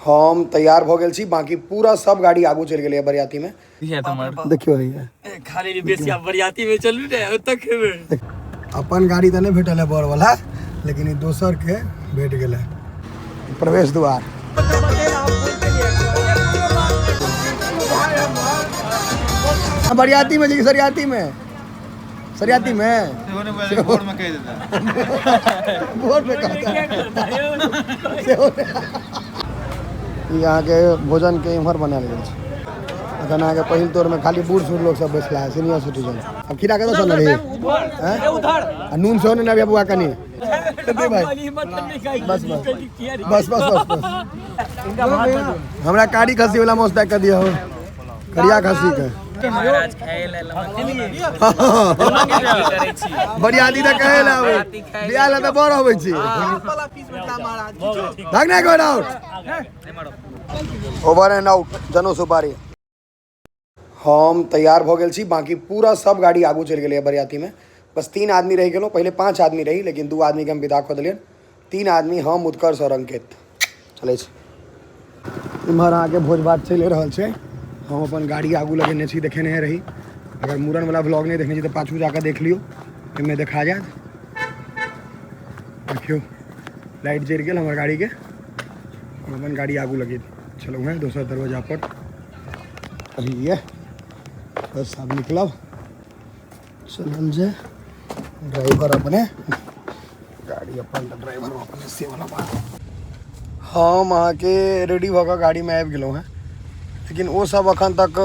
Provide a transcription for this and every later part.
हम तैयार भऽ गेल छी, बाकी पूरा सब गाड़ी आगू चलि गेलैए बरियातीमे। देखियौ हैया खाली बेसी आब बरियाती में चलू ने ओतऽ खेबै। अपन गाड़ी तऽ नहि भेटल है बड़ वाला, लेकिन ई दोसर के भेट गेल है। प्रवेश द्वार बरियाती में जी, सरियाती में, सरियाती में बोर्ड में कह देता बोर्ड में कहता है। सेहो नहि। ई अहाँके भोजन के इम्हर बनायल गेल छै। अखन अहाँके पहिल तोर में खाली बूढ़ सूढ़ लोग सब बैसला है, सीनियर सिटीजन। अब खीरा कतऽ सँ रही हैं? आ नून सेहो नहि आबिया बुआ कनी दे भाई। बस बस बस बस बस बस, हमरा कारी खस्सी वाला मौस पैक कर दिया हो, करिया खस्सी के। महाराज खाए ले बरियाती तऽ कहे ला आबै, बियाह ला तऽ बड़ अबै छी। भाग ना गोड आउट, ओवर एंड आउट, जनो सुपारी। हम तैयार भऽ गेल छी, बाकी पूरा सब गाड़ी आगू चलि गेलैए बरियातीमे। बस 3 आदमी रहि गेलहुँ। पहिले 5 आदमी रही, लेकिन 2 आदमीके हम विदा कऽ देलियनि। 3 आदमी हम, उत्कर्ष आओर अंकित चलै छी। इम्हर अहाँके भोज भात चलि रहल छै। हम अपन गाड़ी आगू लगेने छी, देखेने रही। अगर मूड़नवला ब्लॉग नहि देखने छी तऽ पाछू जाकऽ देख लियौ, एहिमे देखा जायत। देखियौ लाइट जरि गेल हमर गाड़ीके। हम अपन गाड़ी आगू लगे छलहुँ हेँ दोसर दरवाजा पर। अभी ये बस आब निकलब, चलल जे ड्राइवर अपने गाड़ी अपन तऽ ड्राइवर अपने से वाला बात। हम अहाँके रेडी भऽ कऽ गाड़ीमे आबि गेलहुँ हेँ, लेकिन ओ सब अखन तक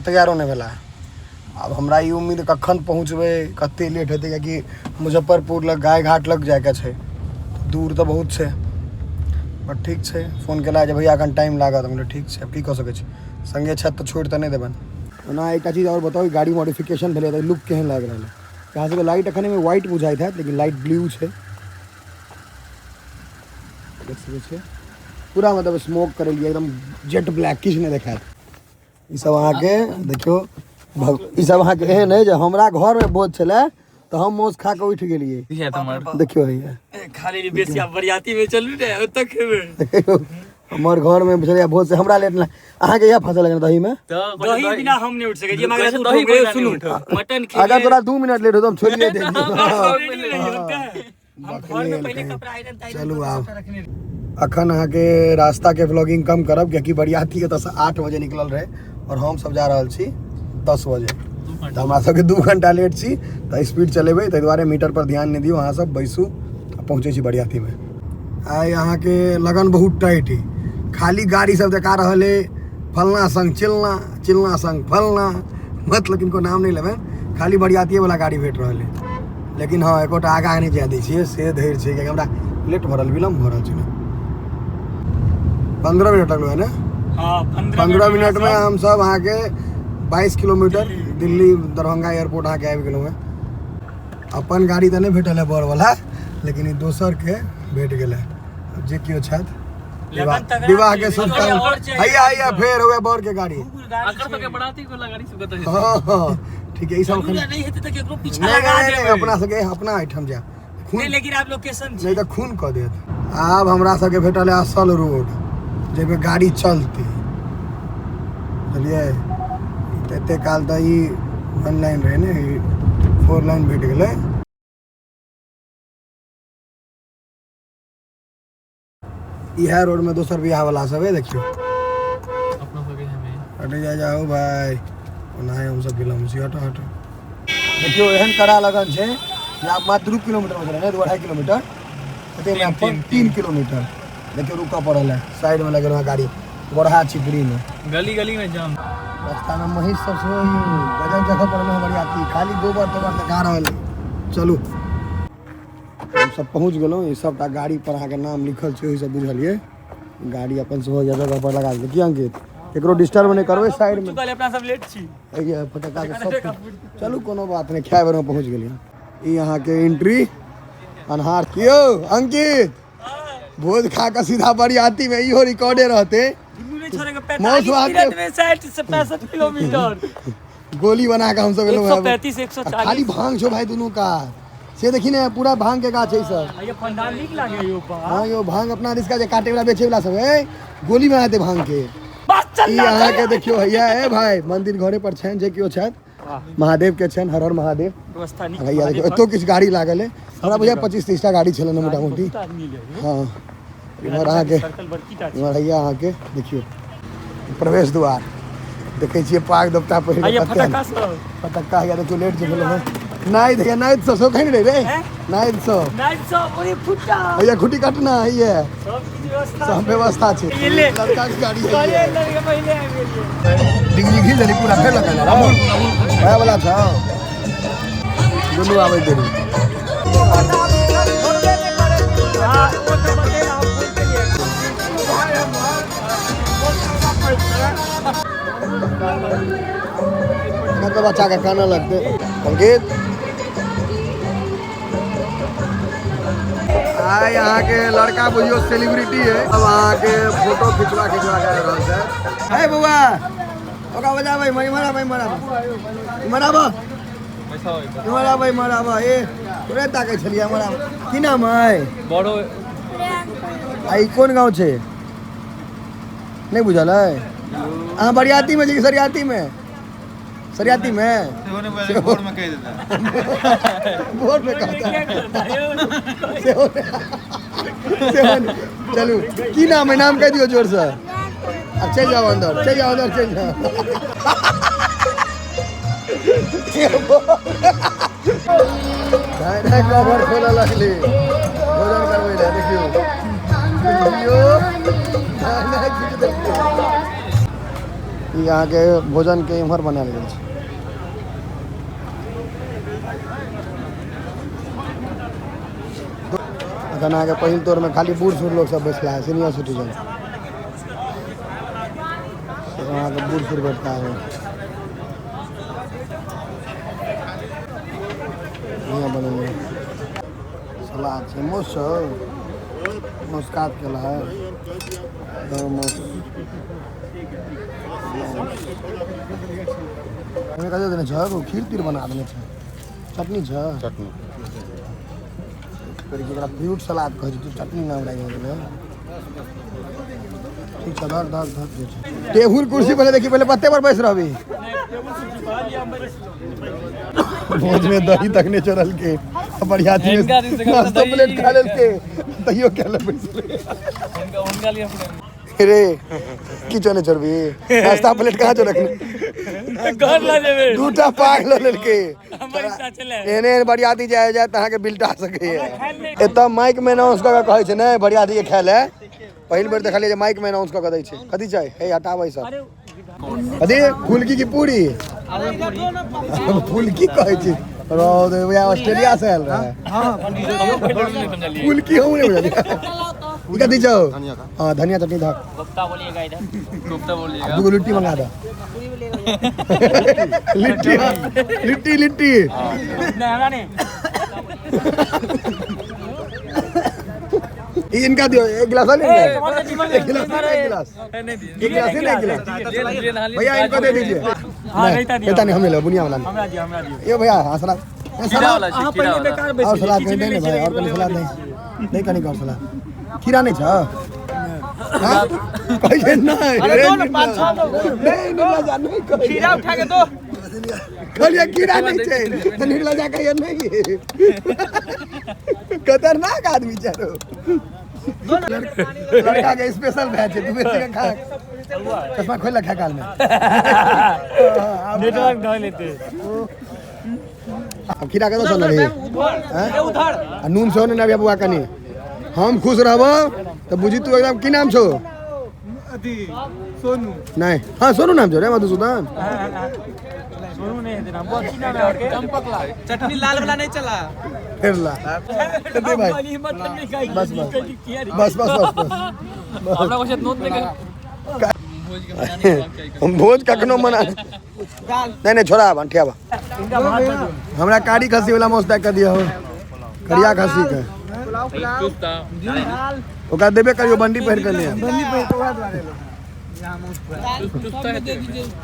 तैयारो नहि भेला। आब हमरा ई उम्मीद कखन पहुँचबै, कते लेट हेतै, कियाकि मुजफ्फरपुर लग गाय घाट लग जाइके छै, दूर तऽ बहुत छै। बट ठीक छै, फोन केला जे भैया एखन टाइम लागत। हम कहलियै ठीक छै, आब की कऽ सकै छी, संगे छथि तऽ छोड़ि तऽ नहि देबनि। ओना एकटा चीज आओर बताउ, ई गाड़ी मॉडिफिकेशन भेलै तऽ लुक केहन लागि रहल है? अहाँ सबके लाइट एखन एहिमे व्हाइट बुझाइत हैत, लेकिन लाइट ब्लू छै, देख सकै छियै। पूरा मतलब स्मोक करेलियै, एकदम जेट ब्लैक, किछु नहि देखायत। ई सब अहाँके देखियौ, ई सब अहाँके एहन है जे हमरा घरमे भोज छलै तऽ हम मौस खा कऽ उठि गेलियै। देखियौ हैया खाली बेसी आब बरियाती में चलू ने ओतऽ खेबै। हमर घरमे छलै भोज से हमरा लेट नहि। अहाँके इएह फसल लगन दही में? दही बिना हम नहीं उठ सकै छी। मगर दही बिना सुनू, मटन खेलिए। अगर तोरा 2 मिनट लेट हो तो हम छोड़िए दे। हम घर में पहले कपड़ा आयरन तायरन चलू आब अखन अहाँके रास्ता के व्लॉगिंग कम करब, कियाकि बरियाती एतऽसँ 8 बजे निकलल रहे और हम सब जा रहल छी 10 बजे, तऽ हमरा सबके 2 घंटा लेट छी, तऽ स्पीड चलेबै, ताहि दुआरे मीटर पर ध्यान नहि दियौ। अहाँ सब बैसू, पहुँचै छी बरियातीमे। आइ अहाँके लगन बहुत टाइट है, खाली गाड़ी सब देखा रहल है, फलना संग चिलना, चिलना संग फलना, मतलब किनको नाम नहि लेबै, खाली बरियातिए वाला गाड़ी भेट रहल है। लेकिन हँ, एकोटा आगाँ नहि जाय दै छियै, से धैर्य छै, कियाकि हमरा लेट भऽ रहल, विलम्ब भऽ रहल छै ने। 15 मिनट लगलो है ने? हाँ, 15 मिनट में हम सब अहाँके 22 किलोमीटर दिल्ली दरभंगा एयरपोर्ट अहाँके आबि गेलहुँ हेँ। अपन गाड़ी तऽ नहि भेटल है बड़ वाला, लेकिन ई दोसर के भेट गेल है। आब जे केओ छथि, विवाह के शुभकामना। हैया हैया फेर हुए बड़ के गाड़ी। हाँ हाँ ठीक है, ई सब नहीं हेतै तऽ केकरो पीछा नहीं, लगा नहीं, नहीं, देबै। अपना सबके अपना एहिठाम जायब खून नहीं, लेकिन आब लोकेशन नहीं तऽ खून कऽ देत। आब हमरा सबके भेटल है असल रोड जाहिमे गाड़ी चलतै, बुझलियै? एते काल तऽ ई 1 लाइन रहै ने, ई 4 लाइन भेट गेलै। इएह रोड में दोसर बियाह वाला सब है, देखियो। हटे जा जाओ भाई, ओनाहे हम सब विलम्ब छी, हटो हटो। देखियो एहन कड़ा लगन छै जे आब मात्र 2 किलोमीटर बचल है, 2.5 किलोमीटर एते में अपन 3 किलोमीटर। देखियो रुकऽ पड़ल है, साइड में लगल है गाड़ी, गोरहा चिपरी में, गली गली में जाम। रास्ता में महीष सब सेहो गजब जगह पर में बरियाती, खाली गोबर तोबर देखा रहल है। चलू हम सब पहुँच गेलहुँ। ई सबटा गाड़ी पर अहाँके नाम लिखल छै, ओहिसँ बुझलियै गाड़ी अपन सेहो जगह पर लगा देलियै। की अंकित, केकरो डिस्टर्ब नहि करबै, साइड में अपना सब लेट छी। एहि फटक्का के सब। चलू कोनो बात नहि, खाय बेरमे पहुँच गेलियै। ई अहाँके एंट्री अन्हार। यौ अंकित, भोज खा कऽ सीधा बरियाती में इहो रिकॉर्डे रहते। मौस भात 45 मिनट में 60 से 65 किलोमीटर गोली बना के हम सब एलहुँ। 135, 140 खाली भांग छो भाई दुनू का। से देखी ने पूरा भांग के गाछ है सब। ये पंडाल नीक लागे यो बा। हाँ यो भांग अपना रिस्का जे काटे वाला बेचे वाला सब है, गोली मार दे भांग के। बस चल ई अहाँ के देखियो हैया ए भाई, मंदिर घरे पर छनि जे केओ छथि, महादेव के छनि, हर हर महादेव। व्यवस्था नीक। भैया देखियो एतो किछु गाड़ी लागल है, हमरा बुझाय 25-30 टा गाड़ी छलनि मोटा मोटी। बहुत आदमी ले। हाँ इम्हर अहाँके सर्कल बड़की टा छै। इम्हर हैया अहाँके देखियो प्रवेश द्वार देखै छियै, पाग दोपटा पहिर आ ये कऽ कते फटक्का सब फटक्का हैया देखियो लेट जे भेलै हँ। नाइद हैया, नाइद सब सब खाइ रे, नाइद सब नाइट सब ओरे फुट्टा हैया खुटी काटना हैया, सब किछु व्यवस्था सब व्यवस्था छै। ये ले। लड़का के गाड़ी अरे हैया लड़के पहिले आबि गेलियै। डिग्री घी देली पूरा फेर लगल वएह वाला छौ दुनू आबै देरी। हाँ, वो तो बतेला, हम फोन केलियै। मतलब बच्चा के काना लगते। अंकित आइ अहाँके लड़का बुझियो सेलिब्रिटी है, अब अहाँके फोटो खिचवा खिचवा के रहल छै। हे बौआ ओकरा बजाबै, मराबै मराबै मराबऽ मराबै मराबऽ। ए तोरे ताकै छलियै मराबऽ। की नाम है? बड़ो। आ ई कोन गाँव छै नहि बुझल है? अहाँ बरियाती में छी कि सरियाती में? सरियाती में सेहो नहि बुझल, बोर्ड में कहि देता। बोर्ड में कहता सेहो सेहो। चलू की नाम है? नाम कह दियौ जोर से। अब चलि जाओ अंदर, चलि जाओ अंदर, चलि जाओ। दाय कवर खोलऽ लगली भोजन करबै लए। देखियौ देखियौ दाय खींच देलकै। ई अहाँके भोजन के इम्हर बनायल गेल छै। एखन अहाँके पहिल तोरमे खाली बूढ़ सूढ़ लोक सब बैसला है, सीनियर सिटीजन अहाँके बूढ़ सूढ़ बैठता है। बढ़िआँ बनेने सलाद छै, मौस छौ, मौस काट केला है, मौस एहिमे कते देने छौ? खीर तीर बना देने छै, चटनी छै, चटनी फेर एकरा फ्रूट सलाद कहै छै, चटनी नाम लागि गेलै। ठीक छै, धर धर धर जे छै टेबुल कुर्सी पहिले देखी, पहिले पत्ते पर बैस रहबी। भोज में दही तक नहीं चढ़ल के बरियाती में नाश्ता प्लेट खा लेलके तैयो क्या ले बैसले रे। की चने चढ़बी? नाश्ता प्लेट कहाँ चढ़ रखने? घर ला जेबै दूटा पाग लऽ लेलके। हमर इच्छा छलै एहने एहन बरियाती जाय जाय तऽ अहाँके बिलटा सकैए। एतऽ माइक में अनाउंस कऽ के कहै छै नहि बरियाती के खाय लए। पहिल बेर देखलियै जे माइक में अनाउंस कऽ के दै छै। कथी छै हे हटाबै सब? कथी फुलकी की पूरी? फुलकी कहै छै। रौ दे भैया ऑस्ट्रेलिया से आयल रहे। फुलकी हम नहि बुझलियै। ई कथी छौ? हाँ धनिया चटनी धक। कोफ्ता बोलिएगा इधर, कोफ्ता बोलिएगा। दूगो लिट्टी मंगा दे। लिट्टी लिट्टी लिट्टी नहीं हमरा नहीं। ई इनका दियो एक गिलास नहीं, एक गिलास, एक गिलास, एक गिलास नहीं, एक गिलास भैया इनको दे दीजिए। हाँ, रायता दियो। रायता नहीं, हम ले लो बुनिया वाला। हमरा दियो, हमरा दियो। ये भैया हाँ सलाद, ये सलाद अहाँ पहिले बेकार बैस और सलाद नहीं देने भाई, और कनी सलाद नहीं, नहीं कनी और सलाद खीरा नहीं छा? हाँ कहि नहीं अरे दो पाँच छह नहीं नहीं जा नहीं कहि खीरा उठा के दो। कहलिए खीरा नहीं छै त निर्ला जा कहिए नहीं। खतरनाक आदमी छै रो। लड़का के स्पेशल बैच है, तू बेसी के खा, चश्मा खोल खा काल में नेटवर्क धो लेते। अब खीरा कतऽ चल रही? ए उधर आ नून सेहो ने आबिया बौआ कनी। हम खुश रहब तऽ बुझी तू एकदम। की नाम छौ? सोनू। नहीं हाँ सोनू नाम छौ रे मधुसूदन। सोनू नहीं है नाम, बहुत की नाम है चंपकलाल। चटनी लाल वाला नहीं चला फिर ला दे भाई। हिम्मत नहीं खाई। बस बस बस बस बस बस। हमरा को नोट नहीं। हम भोज कखनो मना नहीं नहीं छोड़ा अंठिया बा। हमरा कारी खसी वाला मौस दए के दियौ, करिया खसी के ओकरा देबे करियो, बंडी पहिर के ले।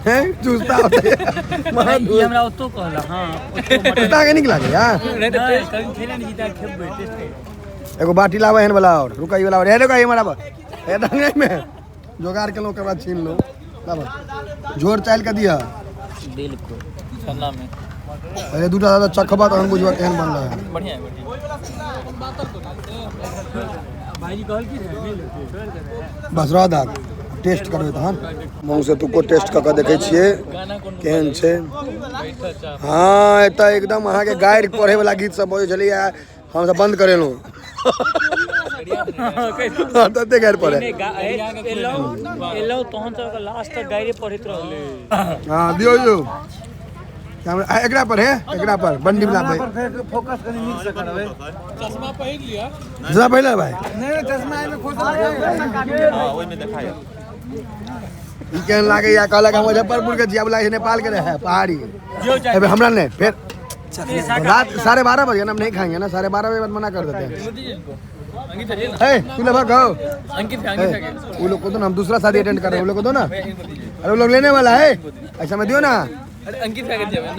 हैं चूसता होतै। ई हमरा ओतो कहला। हां, चूसता के नीक लागैया। नहीं त टेस्ट कभी खेले नहीं जीता, खेबै टेस्ट कर। एगो बाटी लाबै एहन वाला और रुका, ई वाला और रुका, ई हमरा हे दंगे में जोगाड़ केलहुँ, ओकर बाद छीन लो। लाबऽ, झोर चालि के दिअ। बिल्कुल छन्ना में। पहिले दूटा दादा चखबा तहन बुझबा केहन बनल है। बढ़िया है, बढ़िया। भाईजी कहल की रहे? बस रह दा, टेस्ट करबै तहन। मुँह से तुको टेस्ट कऽ के देखै छियै केहन छै। हाँ, एतऽ एकदम अहाँके गारि पढ़े वाला गीत सब बजै छलैया, हमसब बंद करेलहुँ। हाँ, तते गारि पढ़े। एलौ तहन तऽ लास्ट तक गाइरे पढ़ैत रहलै। हाँ दियौ यौ। एकरा पर है, एकरा पर बंडी वाला भाई। फोकस कनी नीक से करबै। चश्मा पहिर लिया। चश्मा पहिर भाई। नहीं, चश्मा एमे खुश लागे। हां, ओय में देखाय। ई केहन लागैया? कहलक हम मुजफ्फरपुर के जिया, लागै नेपाल के रहे पहाड़ी। अबे हमरा नहीं, फिर रात 12:30 बजे ना, हम नहीं खाएंगे ना, 12:30 बजे बाद मना कर देते हैं। हे तू ले भाग गो। अंकित, अंकित वो लोग को दो ना, हम दूसरा शादी अटेंड कर रहे हैं, वो लोग को दो ना। अरे वो लोग लेने वाला है, ऐसा मत दियो ना। अरे अंकित का दिया ना।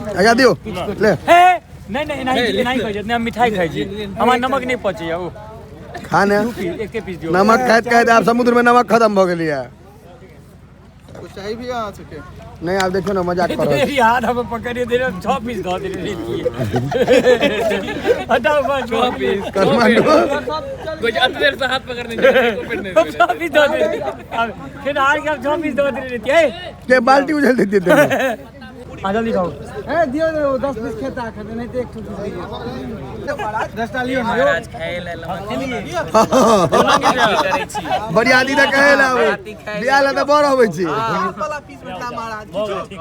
अच्छा दियो ले। नहीं नहीं नहीं नहीं खाइ जितना हम मिठाई खाइ छी, हमरा नमक नहीं पचैया। ओ खाने एके पीस दियो। नमक खाइत खाइत आप समुद्र में नमक खत्म भ गेलिया। कुछ चाहिए भी आ सके नहीं। आप देखियो ना, मजाक कर रहल छी। हाथ हम पकड़िए दे रहे, 6 पीस दऽ देने रहियै। हटाओ बस, 6 पीस। काठमांडू कोई अंदर से हाथ पकड़ने 6 पीस दऽ देने, फिर हार के 6 पीस दऽ देने रहियै। के बाल्टी उझल देती तेरे। हां जल्दी खाओ। ए दियो ने 10 पीस खेता खेते नहीं तो 1 पीस दियो। 10 टा लियो ना। महाराज खाए ले बरियाती त कहे ला आबै, बियाह ला त बड़ अबै छी। वाला पीस बेटा महाराज।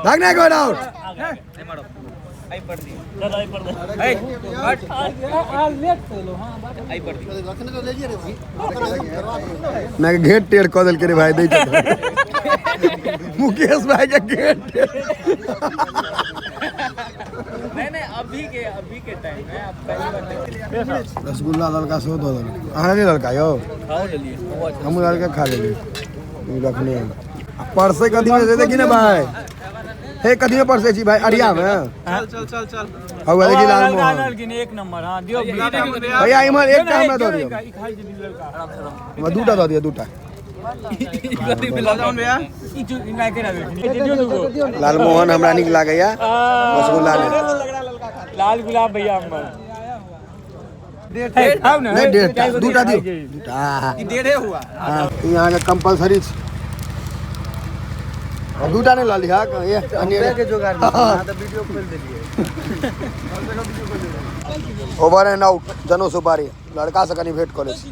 भाग ना गोर आउट। आई पर दी, चल आई पर दे। ए हट आ लेट चलो। हां आई पर दी। मैं घेट टेढ़ कऽ देलकै रे भाई, दै छै मुकेश भाई के घेट टेढ़। नहीं नहीं, अभी के टाइम है, अब पहली बार देख। रसगुल्ला लड़का सेहो दऽ देलकै। अहाँ नहि लड़का यौ? खाओ लेलिए। हमहूँ लड़का खा लेली। रखने परसे कथी में देखी ना भाई। हे कथी में परसे छी भाई? अरिया में। चल चल चल चल। हौ देखी लाल मोहन एक नंबर। हां दियो भैया, इमहर एकटा हमरा दऽ दियौ। ई खाइ छै लड़का। हमरा दूटा दऽ दियौ, दूटा। भैया ई जो इना के दियो। लालमोहन हमरा नीक लागैया, रसगुल्ला नहि। लाल गुलाब भैया हमर। खाओ ना। नहीं, डेढ़टा, दूटा दियौ, दूटा। ई डेढ़े हुआ। हाँ, ई अहाँके कंपलसरी छै। दूटा नहीं लऽ लिहक, ये के जोगाड़ में हां त वीडियो खोल देलिए। Over and out. जनो सुपारी लड़का से कनी भेंट कऽ लै छी।